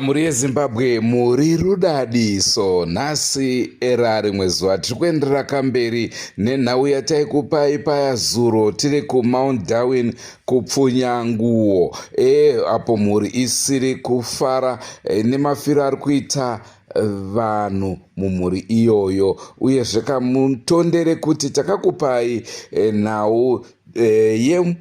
Mhuri yeZimbabwe muri rudadiso nhasi era rimwe zuva tiri kuenderera kamberi nenhau yataikupai paya zuro tiri kuMount Darwin kupfunya nguo e, apo mhuri isiri kufara e, nemafiro ari kuita vanhu mumhuri iyoyo uyezve kamutondere kuti takakupai e, nhau e, ye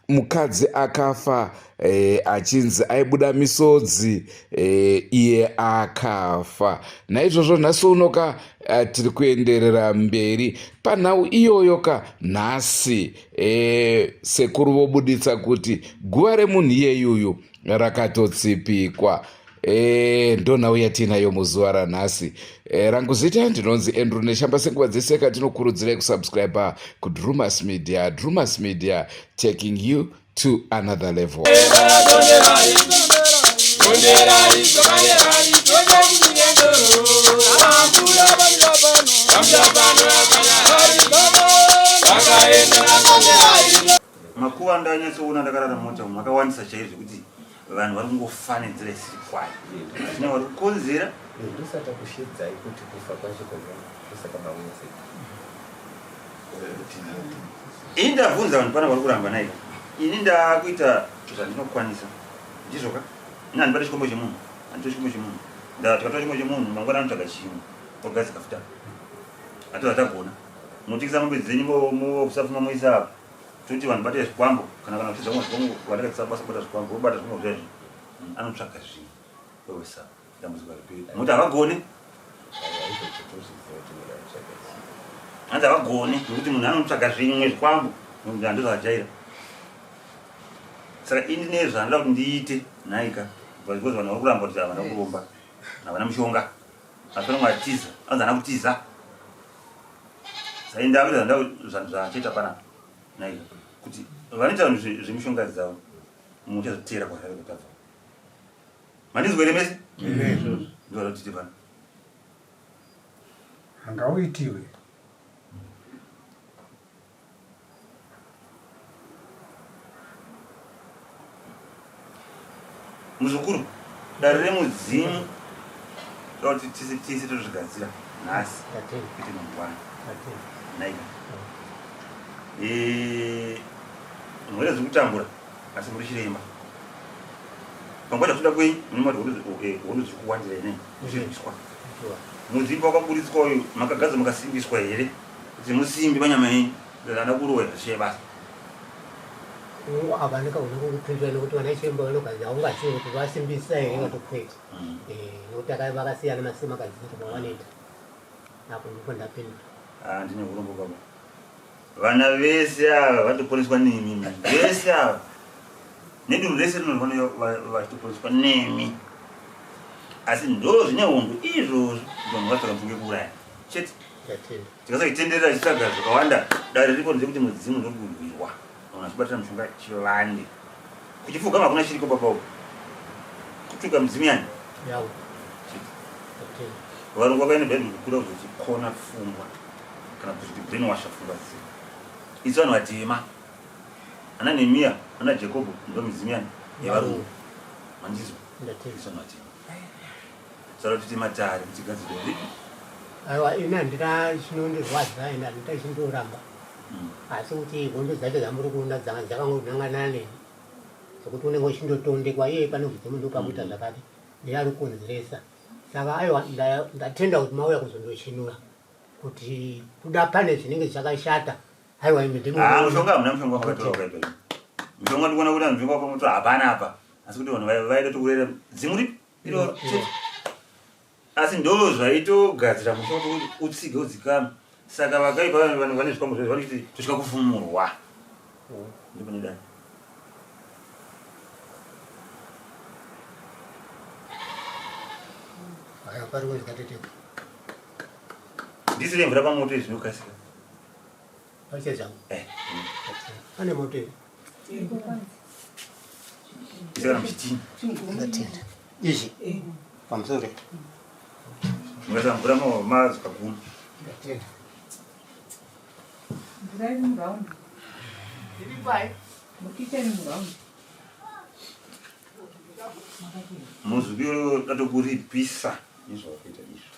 mukadzi akafa e, achinzi aibuda misodzi e, iye akafa naizvozvo nhasi unoka e, tiri kuenderera mberi panhau iyoyo ka nhasi e, sekuru vobuditsa kuti guva remunhu iyeyuyu rakatotsipikwa E, ndonhau yatiinayo muzuva ranhasi e, rangu zita ndinonzi Andrew Neshamba senguva dzese katinokurudzirai kusubscribe kuDrumas Media. Drumas Media taking you to another level. Makuva ndanyatsoona ndakarara mota umu akawandisa chaizvo zvekuti vanhu vari kungofa nenzira isiri kwayo zvine vari kukonzera. Ndosaka kushedzai kuti kufa kwacho kwemunhu ndosaka mauya sei. Ini ndabvunza vanhu pana vari kuramba naika ini ndakuita zvandinokwanisa ndizvoka ini handibate chikombo chemunhu handitore chikombo chemunhu tikatora chikombo chemunhu mangwana anotsvaga chimwe ogadzika futa atoza tagona munotengesa mombe dzenyu mokusafuma moisa apa Toti vanhu bate zvikwambo kana kana uchidza mwa zvikwambo vandakadzisa basa kubata zvikwambo vobata zvikwambo zvaizvo mm, anotsvaga zvinhu wewesa dambudziko hariperi nokuti havagone hanzi havagone nokuti munhu anotsvaga zvimwe zvikwambo ndozvaajaira saka ini nezvandinoda kuti ndiite nhaika because vanhu vari kuramba kuti havana kuromba havana mushonga asi vanenge vatiza anzi hana kutiza Sainda zvaachaita panapa naizvo kuti vanoita vanhu zvemishonga dzavo muchazoteera kwazvave kutabva mandinzwa here mese ndozvatiti pano hangauitiwe Muzukuru, dare remudzimu toda kuti tise tise totozvigadzira nhasi kwete mangwana. Naika. Eh, mhuri dziri kutambura asi muri chiremba. Panguva dzatoda kwenyu mune mati hondo dziri kuwandira ine muchirwiswa. Mudzimu wakaburitswa uyu makagadzwa makasimbiswa here kuti musimbi panyama yenyu Ndada kuroya zvishe basa. Ava ndikaona kukupindura nekuti vana chiremba vanogadzira haungazivi kuti vasimbisa here kana kwete. Mm. Eh, nekuti vakasiyana masimagadziriro mavanoita. Apo ndipo ndapindura. Ah, ndine urombo baba. Vana vese ava vatoponeswa nemi. Vese ava. Nedunhu rese rino vachitoponeswa nemi. Asi ndo zvine hondo izvozvo vanhu vatsvaka mfunge kuuraya. Chete. Tikasaitenderera tichitsvaga zvakawanda dare riripo ndekuti mudzimu ndokurwirwa vanhu vachibatira mishonga chivande kuchipfugama hakuna chiriko baba uku kutuka mudzimu yani varungu vakaenda bhaibheri kukura kuzotikona pfungwa kana kuzoti brainwasha pfungwa dzedu isu vanhu vatema ana nehemiya ana jacobo ndo midzimu yani yevarungu mandizwa isu vanhu vatema Saka titi matare kuti gadzirwe ripi? Aiwa ini handina chinondirwadza ende handina chindoramba hmm. asi kuti hondo dzacho dzamuri kuona dzanga dzakangonangana neni dzekuti unenge uchindotondekwa iye pane mudzimu ndopakuita hmm. zvakati ndiye ari kukonzeresa saka aiwa ndatenda kuti mauya kuzondochinura kuti kuda pane zvinenge zvakashata aiwa imi ndimi ah, mushonga hamuna mushonga wakatora wakaipa mushonga ndikuona kuti anzvimbo wakamutora hapana apa asi kuti vanhu vaida tokurera dzimu ripi iro chete asi ndo zvaitogadzira musha kuti utsige udzikame saka vakaipa vanhu vane zvikwambo zvaizvo vanoti tosvika kufumurwa ndipane dai. Aya pari kunzwa teteko. Ndisire mvura pamoto izvi zvinokasika. Pache zvangu. Eh. Pane moto here? Isira muchitini. Ndatenda. Izvi. Pamusoro. Mungaisa mvura mazuka gumi. Ndatenda. Mvura iri muraundi. Iri pai? Mukicheni muraundi. Muzukuru datokuripisa nezvawakaita izvi.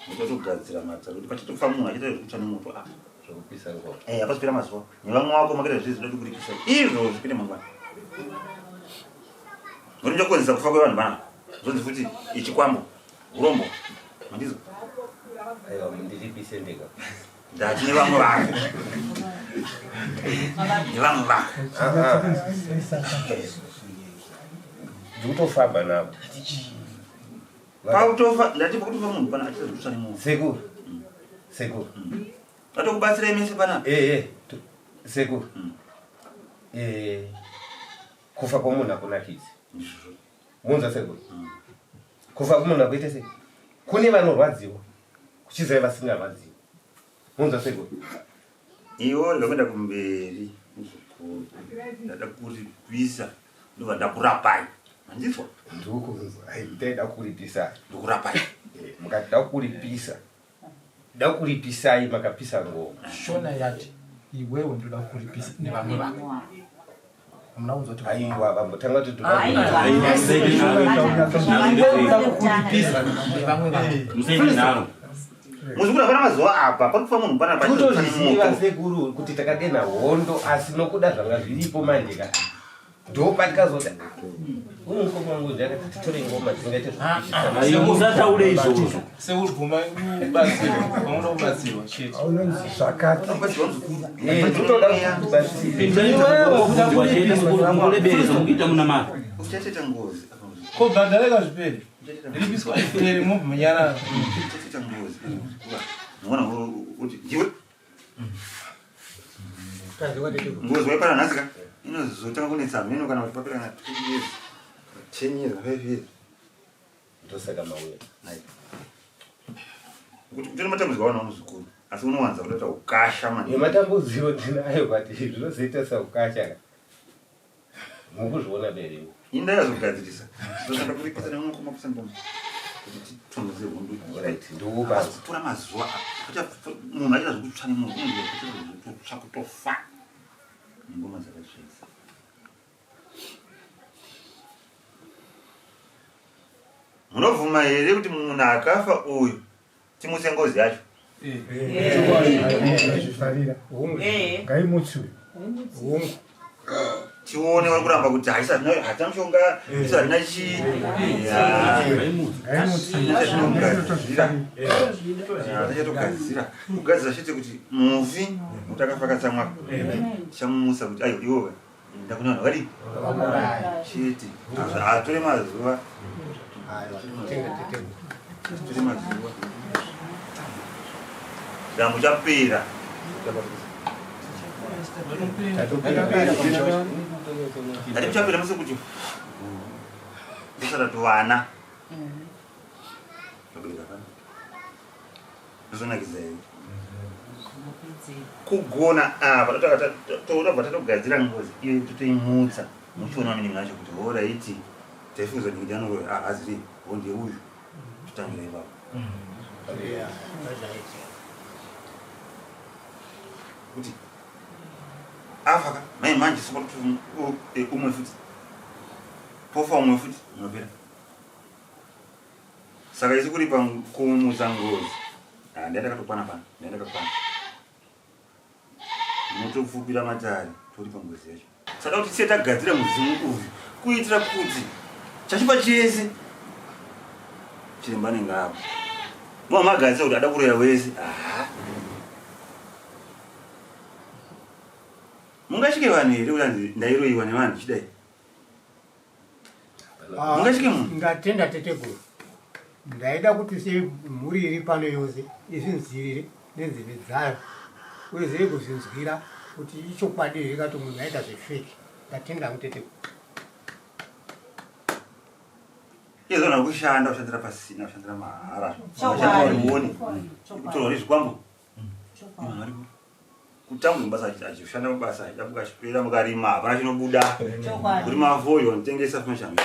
Muchatogadzira matare kuti pachatofa munhu achiita zvekutsva nemoto apa. Zvekupisa ngoma. Eh, hapasi pera mazuva. Nevamwe wako makaita zvese zvinoda kuripisa. Izvo zvipinde mangwana. Muri muchakonzesa kufa kwevanhu vana. Zvonzi futi ichikwambo. Urombo. Mandizo. Aiwa mundiripise ndega. Ndati nevamwe vako. Nevamwe vako. Ndikutofamba navo. Pakutofa ndati pakutofa munhu pana achita zvekutsva nemunhu. Sekuru. Sekuru. Vatokubatsirai mese panapa. Eh eh. Sekuru. Eh. Kufa kwomunhu hakunakidzi. Munzwa sekuru. Kufa kwomunhu hakuite sei? Kune vanorwadziwa. Kuchizai vasingarwadziwi. Munzwa sekuru. Iwe ndakaenda kumberi muzukuru. Ndada kuripisa ndobva ndakurapai. Mandinzwa? Ndikukunzwa. Ai, ndaida kuripisa. Ndokurapai. Eh, mukati ndakuripisa. Ndakuripisai makapisa ngoma. Shona yati iwewe ndoda kukuripisa nevamwe vako. Hamuna kunzwa kuti Aiwa vambotanga kuti iwewe ndoda kukuripisa nevamwe vako. Musaite nharo. Muzukuru hapana mazuva apa pakufa munhu pana Kutozviziva sekuru kuti takadena hondo asi nokuda zvanga zviripo manje ka. Ndopatikazoti uyu mukoma wangu ndakati titore ngoma dzingaite zvekupisa. Aiwa musataure izvozvo. Seubvuma kubatsirwa, paunoda kubatsirwa chete. Zvakati. Eh, totoda kubatsira. Iwewe kuda Kubvunzwa chete kuripisa mukureberesa mukuita munamata. Uchaita ngozi apa muzukuru. Ko bhadhareka zvipere. Ripiswa zvipere mobva munyarara. Uchaita ngozi. Unoona kuti ndiwe Tazwa teteko. ngozi waipara nhasi ka inozotanga kunetsa mheno kana kuti papera kana 2 years 10 years 5 years Ndosaka mauya. kuti kutore matambudziko awanawo muzukuru asi unowanza kutoita ukasha maningi Nematambudziko ndinayo but zvinozoita saukasha ka. Mukuzviona bere. Ini ndakazogadzirisa ndosaka kuripisa nemumwe mapisa ngoma kuti titonhodze hondo Right, ndikupa. Asi kupfuura mazuva munhu achiita zvekutsva nemunhu unonzi zvekutsva kutofa nengoma dzakatsvaisa munobvuma here kuti munhu akafa uyu timutse ngozi yacho Zvifarira. Ngaimutsiwe. Hongu. tione vari kuramba kuti haisa hatina mushonga isu hatina chii Ngaimutsiwe. Tachatogadzira kugadzira chete kuti mufi muti akafa akatsamwa tichamumusa kuti ayo iwowe enda kune vanhu vadii chete atore mazuva Aiwa, tenda teteko. atore mazuva dambo chapera ndati muchapera muse kuti tosara tuvana zvonakidza here kugona apa tobva tatogadzira ngozi iyo totoimutsa muchiona mine mwacho kuti horaiti taifungiza kuti ndiyani uyu haaziri ho ndeuyu totangira ipapo kuti afa ka mai manje sopa kuti umwe futi pofa umwe futi unopera saka isi kuripa kumutsa ngozi ndandakatokwana pano ndandakakwana motopfupira matare toripa ngozi yacho saka kuti tiye tagadzira mudzimu uyu kuitira kuti chachipa chese chiremba anenge apo mwa magadzira kuti ada kuroya wese aha mungasvike vanhu here kuti anzi ndairoyiwa nevanhu chidai Mungasvike munhu? Ndatenda teteguru. Ndaida kuti semhuri iri pano yose izvinzirire nenzeve dzayo uye ziri kuzvinzwira kuti ichokwadi here kati munhu aita zvefeki. Ndatenda hangu teteguru. Izona kushanda kushandira pasina kushandira mahara. Uone. Kutorwa nezvikwambo. Kutambura mabasa achishanda mabasa achidabuka achipera mukarima hapana chinobuda. Kurima foyo unotengesa funa changa.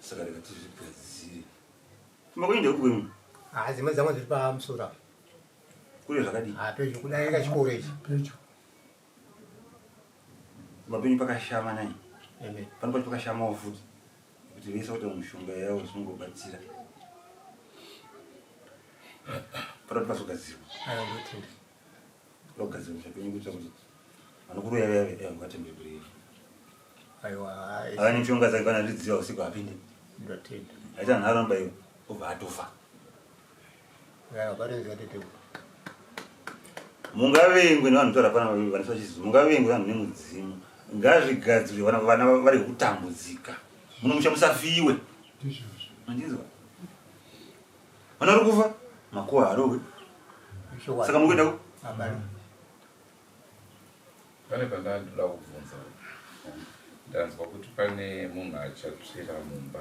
Saka rega tizvigadzire. Kumba kwenyu ndekupi kwenyu? Ah, dzimwe dzangu dziri pamusoro apa. Kure zvakadii? Ah, pedyo kudarika chikoro ichi. Pedyo. Kumba penyu pakashama nai. Pano pacho pakashamawo futi. Kuti vese vaita mushonga yawo zvinongobatsira. Pano pazogadzirwa. Ayo ndotenda. Pagadzirwa musha penyu kuitira kuti vanokuroya vaya vaya vatembe kure. Aiwa. Ava nemishonga dzake kana zvidziva usiku apinde. Ndotenda. Aita nharo anobaiwa obva atofa. Mungavengwe nevanhu taura pana vaniswa chizivo mungavengwe vanhu nemudzimu ngazvigadzirwe vana vana vari kutambudzika muno musha musafiwe mandinzwa vana vari kufa makuwa harohwe saka muri kuenda ku Pane pandandoda kubvunza. Ndanzwa kuti pane munhu achatsvira mumba.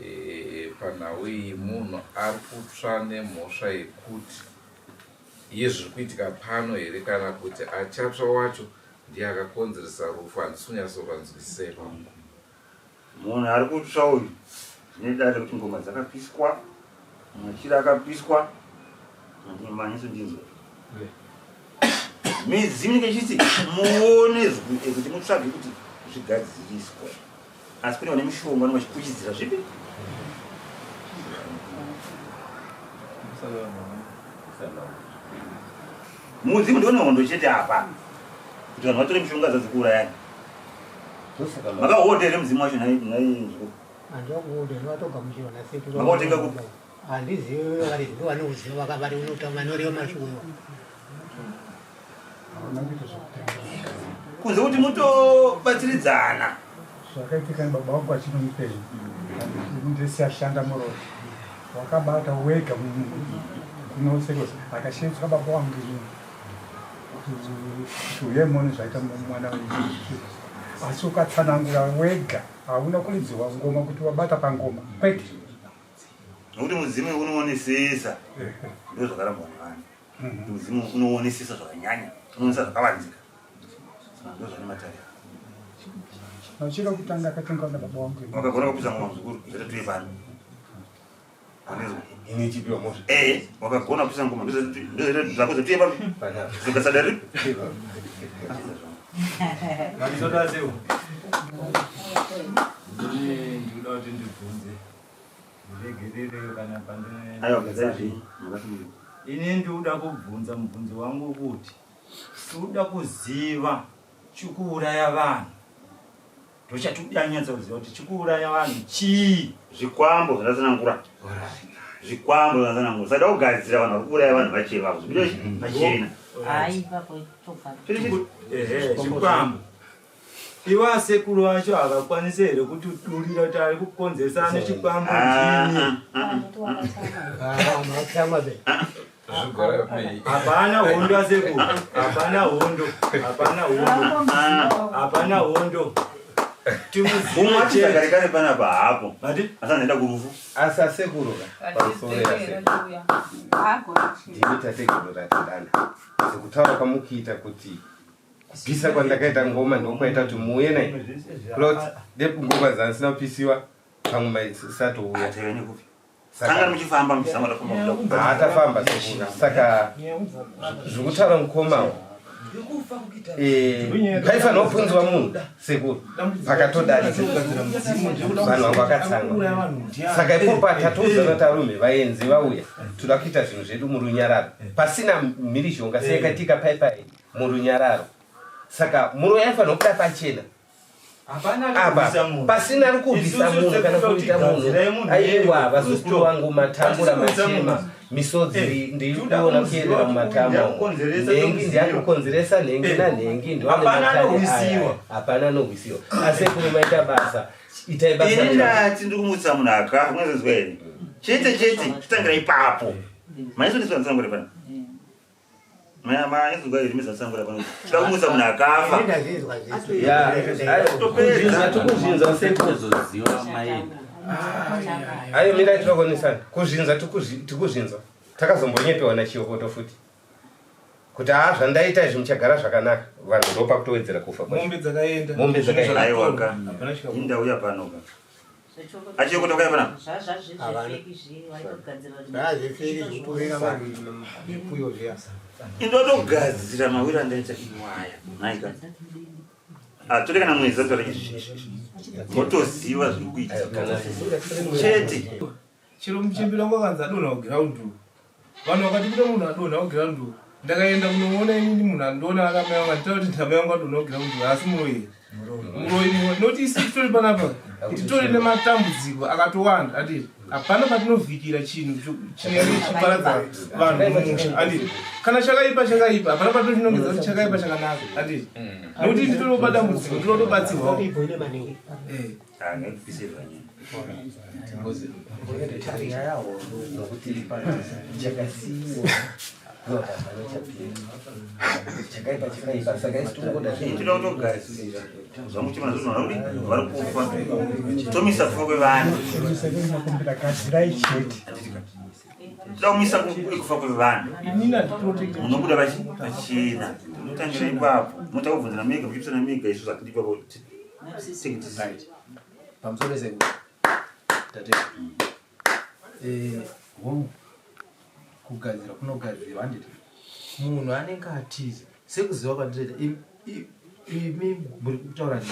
E, panhau iyi munhu ari kutsva nemhosva yekuti yezviri kuitika pano here kana kuti achatsva wacho ndiye akakonzeresa rufu handisi kunyatsopanzwisisa ipapo. Munhu ari kutsva uyu zvine dare rekuti ngoma dzakapiswa, machira akapiswa, manyeso ndinzwa. Midzimu inenge ichiti muone kuti mutsvage kuti zvigadziriswe. Asi kune vane mishonga vanenge vachikuchidzira zvipi? Mudzimu ndione hondo chete apa. Kuti vanhu vatore mishonga dzadzikuurayani. Makahodha here mudzimu wacho nhai nhai muzukuru? Handina kuhodha ndakatogamuchirwa nasekuru. Makautenga kupi? Handizivi vari ndivo vanoziva vakavari unotaura vanoreva mashoko iwayo. Hauna kuita zvekutenga. Kunze kuti mutobatsiridzana. Zvakaitika baba vangu achiri mupenyu. Ndesi ashanda murori. Wakabata wega kunosekos akashevedzwa baba vangu ini. Kuti uyai muone zvaita mwana wenyu. Asi ukatsanangura wega hauna kuridzirwa ngoma kuti wabata pangoma kwete. Nokuti mudzimu unoonesesa ndo zvakarambwa nevanhu. Mudzimu unoonesesa zvakanyanya, unoonesa zvakavanzika. Saka ndo zvane matare. Machira okutanga akatengwa nababa wangu. Wakagona kupisa ngoma muzukuru, zvete tuye pano. Ini chipiwa mhosva. Eh, wakagona kupisa ngoma. Ndozvete zvako zvetuye pano. Zvikasada ripi? Makizoda sewo. Ndine ndikuda kuti ndibvunze. Ndiregerere kana pandine. Aiwa, gadzai zvenyu. Makasimuka. Ini ndikuda kubvunza mubvunzo wangu kuti tikuda kuziva chikuuraya vanhu. Ndochatunyatsa kuziva kuti chikuuraya vanhu chii. Zvikwambo zvandatsanangura. Zvikwambo zvandatsanangura. Saka kugadzira vanhu vari kuuraya vanhu vacheva. Zvibude pachena. Hayi ipapo togadzira. Ehe, zvikwambo. Ivo asekuru vacho havakwanise here kutudurira kuti ari kukonzeresa ane chikwambo ndini? Hapana hondo asekuru, hapana hondo, hapana hondo, hapana hondo. Umwe atiza kare kare panapa hapo. Asi anoenda kurufu. Asi asekuru ka pamusoro yasekuru. Ndimi tateguru ratidana. Sekutaura kwamukuita kuti kupisa kwandakaita ngoma ndokwaita kuti muuye nai plot ngoma dzandisina kupisiwa pamwe maisatouya tafamba saka zvekutaura mukomawo eh, paifanira kupunzwa munhu sekuru pakatodarika vanhu vanga vakatsanga saka ipopa tatoudzana tarume vaenzi vauya toda kuita zvinhu zvedu murunyararo pasina mhirizhonga seyakaitika paipai murunyararo saka muroyi aifanira kubuda pachena apa pasina ari kubvisa munhu kana kuita munhu aiwa vazukuru vangu matambura machema misodzi eh, ndiri kuona kuerera mumatama nhengi ndiyakukonzeresa nhengi eh, nanhengi ndoanehapana hapana anohwisiwa asi kuri maita basa itai basa ini ndati ndiri kumutsa munhu akafa unozonzwa here chete chete chitangira ipapo maizondiswa ndisangore pana. Manyazwa here mizasangura pano. Tida kumusa munhu akafa. Kuzvinzwa tikuzvinzwa sekuzoziva maenda. Ayo mirai tinokonesana. Kuzvinzwa tikuzvinzwa. Takazombonyepewa naChiyokoto futi. Kuti haa zvandaita izvi muchagara zvakanaka. Vanhu ndopakutowedzera kufa kwacho. Mombe dzakaenda. Mombe dzakaenda. Aiwa ka. Indauya pano ka. Achiyokota kaya panapa. Indotogadzira mawiro andaita iwaya. Nhaika. Atore kana mwedzi anotaura izvi. Motoziva zviri kuitika. Chete. Chero muchembere wangu akanzi adonha kuground vanhu vakati kune munhu adonha kuground ndakaenda kunoona inini munhu andiona ari amai vangu anditaura kuti ndamai vangu adonha kuground haasi muroyi here muroyi noti isu titori panapa titori nematambudziko akatowanda anditi hapana patinovhikira chinhu chinenge chichiparadza vanhu mumusha anditi kana chakaipa chakaipa hapana patinochinongedza kuti chakaipa chakanaka anditi nokuti nditoriwo padambudziko ndinotobatsirwawo eh. Tinoda kutogadzira zvangu chimana zvinhu vari vari kufa tomisa kufa kwevanhu gadzirai chete toda kumisa kufa kwevanhu munobuda pachena munotangira ipapo motanga kubvunzana mega muchipisana mega isu zvatiri ipapo Pamusoro sekuru. Tate. Eh, hongu. Kugadzira kunogadzirwa handiti. Munhu anenge atiza sekuziva kwandinoita imi muri kutaura neni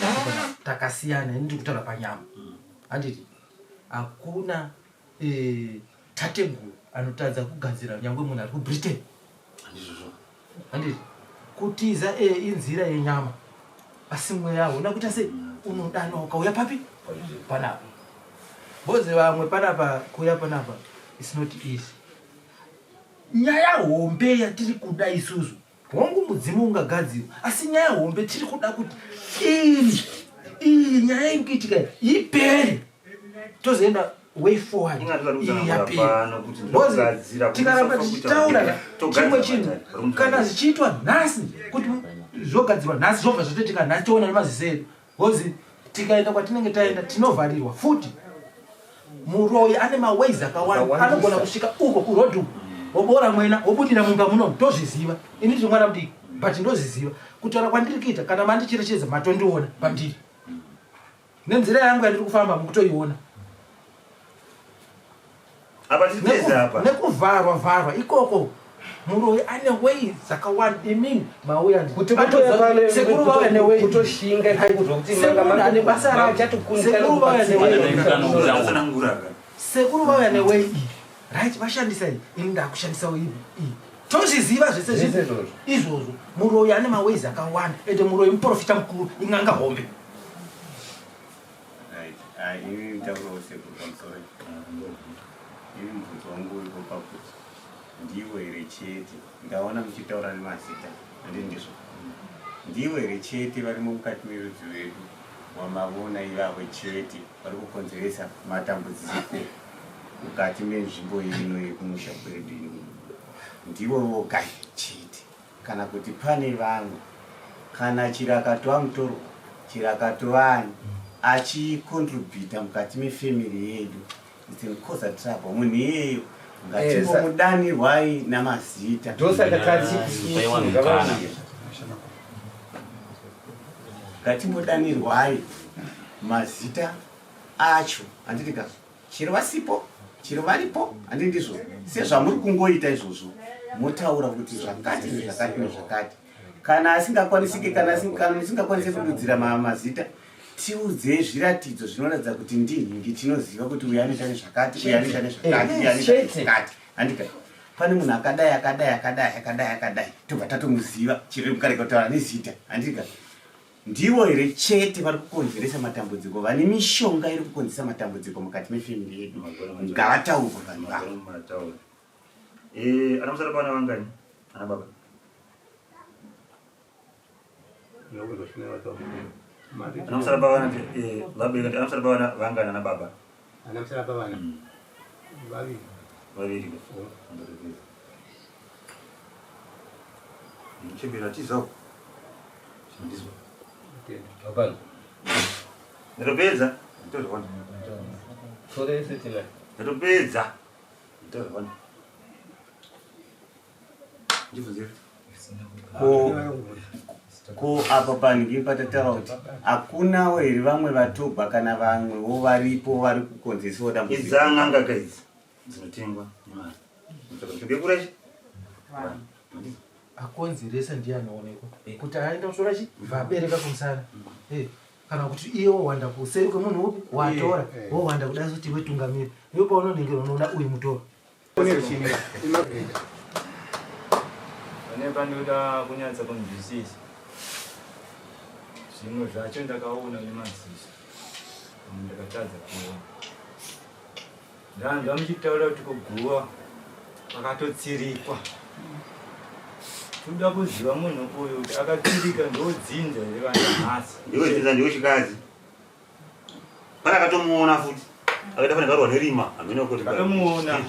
takasiyana ini ndiri kutaura panyama. Handiti. Hakuna eh, tateguru anotadza kugadzira nyangwe munhu ari kuBritain. Handiti kutiza e inzira yenyama asi mweya hauna kuita sei unodanwa ukauya papi panapa bozi vamwe panapa kuuya panapa is not easy nyaya hombe yatiri kuda isusu hongu mudzimu ungagadzirwa asi nyaya hombe tiri kuda kuti iri iyi nyaya iri kuitika ipere tozoenda way forward yapera tikaramba tichitaura chimwe chinhu kana zvichiitwa nhasi kuti zvogadzirwa nhasi zvobva zvatoitika nhasi toona nemaziso edu bcause tikaenda kwatinenge taenda tinovharirwa futi muroyi ane maways akawanda anogona kusvika uko kuroad uko wobora mwena wobudira mumba muno tozviziva ini ndiri mwana mudiki but ndozviziva kutaura kwandiri kuita kana mandicherechedza matondiona pandiri Nenzira yangu yandiri kufamba mukutoiona. Apa titeze apa. Nekuvharwa vharwa ikoko. Muroyi ane way dzakawanda imimi mauya kuti sekuru vauya neway kutoshinga kuti sekuru ane basa rake sekuru vauya neway sekuru vauya neway iyi right vashandisa iyi ini ndakushandisawo iyi iyi tozviziva zvese izvozvo izvozvo muroyi ane maways akawanda ende muroyi muprofita mukuru in'anga hombe Right. Ah, ini nditaurawo sekuru pamusoro. Ini mubvunzo wangu uripo pakuti ndivo here chete ndaona muchitaura nemazita handi ndizvo ndivo here chete varimo mukati merudzi rwedu wamavona ivavo chete vari kukonzeresa matambudziko mukati menzvimbo ino yekumusha kwedu ino ndivo voga chete kana kuti pane vamwe kana chirakatwa mutorwa chirakatwani achicontributa mukati mefamily yedu it's an cause trouble munhu iyeyo ngatimbomudanirwai namazita ndosaka tati ngatimbodanirwai mazita acho handiti ka Chero vasipo chero varipo handi ndizvo sezvamuri kungoita izvozvo motaura kuti zvakati nezvakati nezvakati kana asingakwanisike kana kana musingakwanise kududzira mazita tiudze zviratidzo zvinoratidza kuti ndinhingi tinoziva kuti uyu anoita nezvakati uyu anoita nezvakati uyu anoita nezvakati handika pane munhu akadai akadai akadai akadai akadai tobva tatomuziva chero mukarega kutaura nezita handika Ndivo here chete vari kukonzeresa matambudziko vane mishonga iri kukonzeresa matambudziko mukati mefamily yedu ngavataurwe vanhu vavo. Eh, ana musara pana vangani ana baba ana musara pavana eh, vabereki ana musara pavana vangani ana baba ana musara pavana mm. vaviri vaviri oh. Muchembera tizawo. Ndizvo. Hapana. Ndatopedza. Ndozvaona. Tore ese tina. Ndatopedza. Ndozvaona. Ndibvunze. Ko ko apa panhingi patataura kuti hakunawo here vamwe vatogwa kana vamwewo varipo vari kukonzesawo dambudziko? Idzan'anga ka idzi dzinotengwa nemari. Mutsvaka mishonga yekurashi. Akonzeresa ndiye anoonekwa kuti aenda kutora chi vabereka kumusana. Eh, kana kuti iye wowanda kuseri kwemunhu upi watora wowanda kudai kuti iwe tungamiri iwe paunonengera unoona uyu mutoro. Pane panoda kunyatsa kunzwisisa. Zvimwe zvacho ndakaona nemaziso. Pamwe ndakatadza kuona. Ndanzwa muchitaura kuti kuguva kwakatotsirikwa. Toda kuziva munhu uyu kuti akatsirika ndodzinza here kana nhasi. Ndiwe dzinza ndiwe chikadzi. Pane akatomuona futi. Akaita fanira karwa nerima. Hameno kuti. Akatomuona.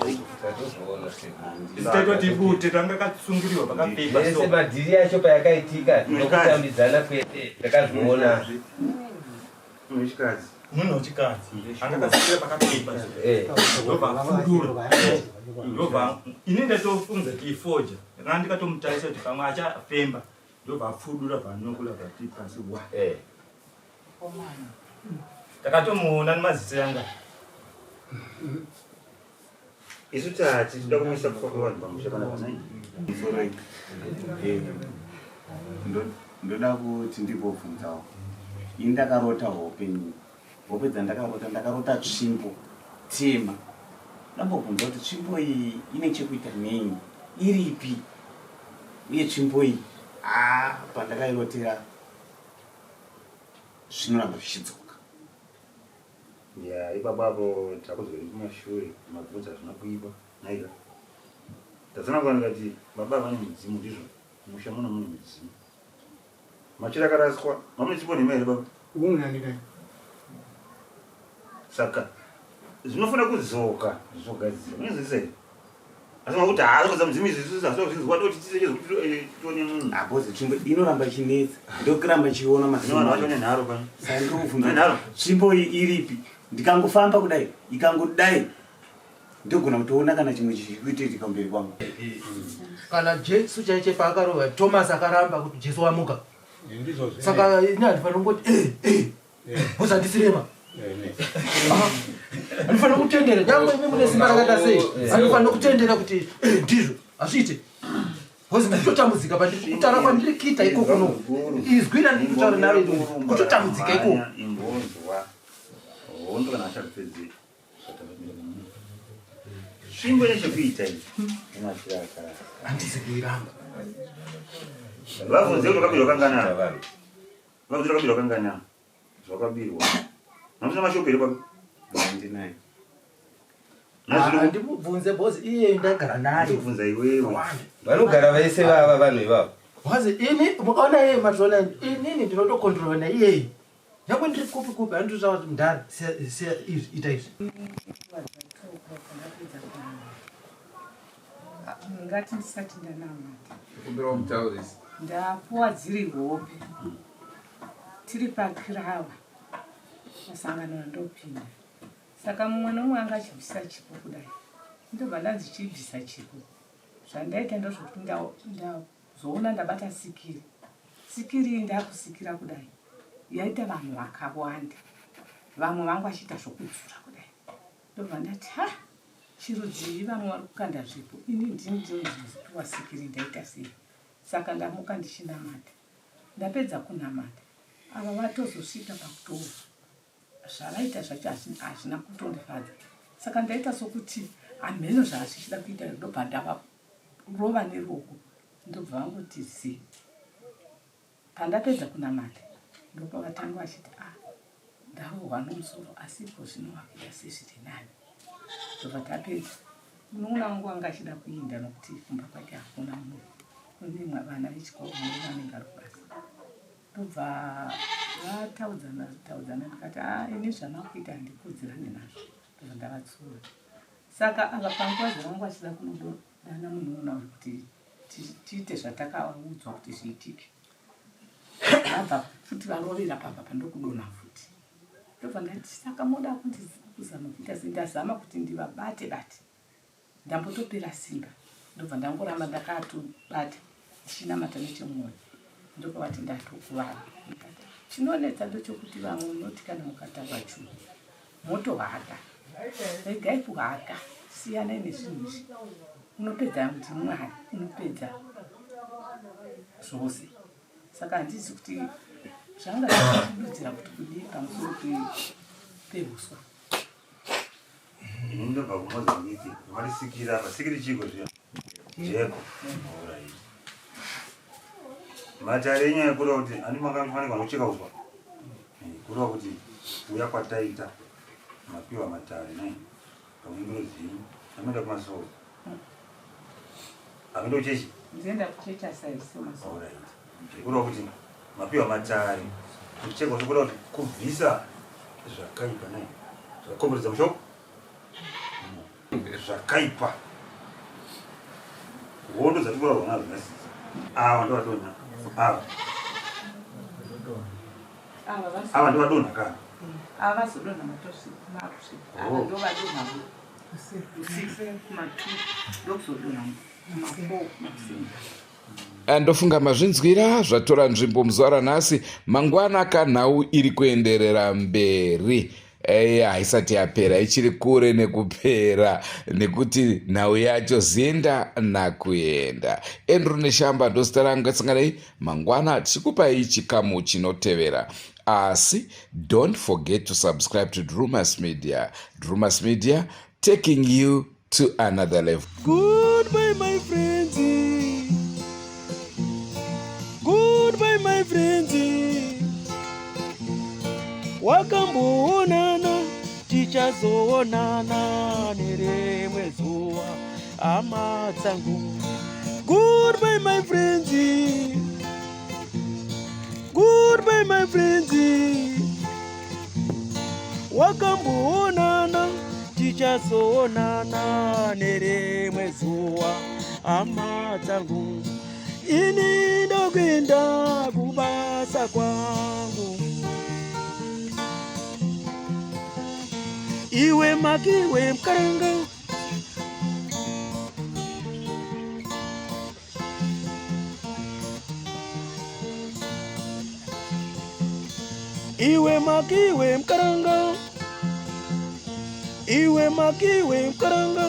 Isu taitoti bute tanga katsungiriwa pakapfekwa Zvese so. madhiri acho payakaitika nokutambidzana kwese ndakazviona. Munhu wechikadzi. Munhu wechikadzi. Anga katsungirira pakapfekwa so. Ndobva apfudura. Ndobva ini ndatofunza kuti ifoja. Ndakanga ndikatomutarisa kuti pamwe achafemba. Ndobva apfudura bvanokula bvati pasi wa. Takatomuona nemaziso yanga. Isu tati toda kumisa kufa kwevanhu pamusha pana panai. Musoro iyi. Ndoda kuti ndimbobvunzawo. Ini ndakarota hope ini. Hope dzandakarota ndakarota tsvimbo tema. Ndambobvunza kuti tsvimbo iyi ine chekuita nei? Iripi? Uye tsvimbo iyi haa pandakairotera zvinoramba zvichidzoka. Ya ipapo apo takudzokera kumashure mabvunza hazvina kuipa naika. Tatsanangura ndikati baba vane mudzimu ndizvo musha muno mune mudzimu. Machira akaraswa mamune chipo nhema here baba? Saka zvinofanira kudzoka zvogadzira. Munozwisisa here? Asi makuti haasi kudza mudzimu izvi isusu hasi kuzvinzwa toti tise zvekuti tione munhu. Apozi tsvimbo inoramba ichinetsa ndokuramba ichiona Zvino vanhu vacho nenharo pano. Saka ndokubvunza Nenharo. tsvimbo iyi iripi? Ndikangofamba kudai ikangodai ndogona kutoona kana chimwe chichikuitika kumberi kwangu. Kana Jesu chaiche paakarova Thomas akaramba kuti Jesu wamuka. Saka ini handifanira kungoti eh eh bhozi handisirema. Handifanira kutendera nyangwe imi mune simba rakaita sei handifanira kutendera kuti eh ndizvo hazviite. Bhozi ndikutotambudzika pandiri kutaura kwandiri kuita ikoko no. Izwi randiri kutaura naro iri kutotambudzika ikoko. Imbonzwa hondo kana achapedze Tsvimbo ine chekuita iyi nemachira akarasa. Handisi kuiramba. Vabvunze kuti wakabirwa kangana. Vabvunze kuti wakabirwa kangana. Zvakabirwa. Mamusina mashopu here baba? Ndinayo. Handimubvunze bhozi iye ndagara naye. Ndikubvunza iwewe. Vanogara vese vava vanhu ivavo. Bhozi ini mukaona iye mazoona inini ndinotokontrolwa naiyeyi. Nyangwe ndiri kupi kupi handitotaura kuti mudhara siya siya izvi ita izvi. Ngati ndisati ndanamata. Kumbira mutaurisi. Ndapuwa dziri hope. Tiri pakirawa. Pasangano randopinda. Saka mumwe nomumwe anga achibvisa chipo kudai. Ndobva ndanzi chibvisa chipo. Zvandaita ndozvokuti ndazoona ndabata sikiri. Sikiri iyi ndakusikira kudai. Yaita vanhu vakawanda. Vamwe vangu vachiita zvokudzura kudai. Ndobva ndati ha chirudzii vamwe vari kukanda zvipo ini ndini ndinozopiwa sikiri ndaita sei. Saka ndamuka ndichinamata. Ndapedza kunamata ava vatozosvika pakutofa. Zvavaita zvacho hazvina kutondifadza. Saka ndaita sokuti hamheno zvazvichida kuita ndobva ndavarova neruoko ndobva vangoti zii. Pandapedza kunamata ndopavatanga vachiti ah ndarohwa nomusoro asi iko zvino wakuita sezviri nani. Ndobva tapedza. Munun'una wangu anga achida kuinda nokuti kumba kwake hakuna munhu. Kune vana vechikoro murume anenge ari kubasa. Ndobva vataudzana taudzana ndikati ah ini zvamakuita handikudzirane nazvo. Ndobva ndavatsiura. Saka ava panguva dzavangu vachida kunodana munun'una uyu kuti. tiite zvatakaudzwa kuti zviitike vabva futi varovera pabva pandokudonha futi ndobva ndati saka moda kuzama kuita sei ndazama kuti ndivabate bate ndambotopera simba ndobva ndangoramba ndakatobata ndichinamata nechemwoyo ndopavati ndatokuvara chinonetsa ndochokuti vamwe unoti kana mukataura chunhu motohaka regai kuhaka siyanai nezvinhu izvi unopedza ndimwari unopedza zvose saka handizi kuti zvanga zvichidudzira kuti kudii pamusoro pehuswa ini ndobva kumozambique varisikira apa sikiri chiiko zviya jeko matare enyaya yekureva kuti andi makafanirwa nokucheka uswa eh, kureva kuti uya kwataita mapiwa matare nai pamwe ndinozivi anoenda kumasowe anoenda kuchechi ndinoenda kuchechi asi haisi masowe kureva kuti mapiwa matare kucheka uswa kureva kuti kubvisa zvakaipa nai zvakakomberedza mushoko Zvakaipa. Hondo dzatikurarwa nadzo nhasi. Ava ndovadonha. Ava. Ava ndovadonha ka. Ava vazodonha matosvika makusvika. Ava oh. ndovadonha usiku kumatu ndokuzodonha kuma4 makuseni. Eh, ndofunga mazvinzwira zvatora nzvimbo muzuva ranhasi mangwana kanhau iri kuenderera mberi eya haisati yapera ichiri kure nekupera nekuti nhau yacho zienda nakuenda andrew neshamba ndozita rangu ngatisanganei mangwana tichikupai chikamu chinotevera asi don't forget to subscribe to drumas media drumas media taking you to another level. Goodbye, my friends. Goodbye, my friends. Wakamboonana, tichazoonana nerimwe zuva, hama dzangu. Goodbye, my friends. Goodbye, my friends. Wakamboonana, tichazoonana nerimwe zuva, hama dzangu. Ini ndokuenda kubasa kwangu. Iwe makiwe mkaranga Iwe makiwe mkaranga Iwe makiwe mkaranga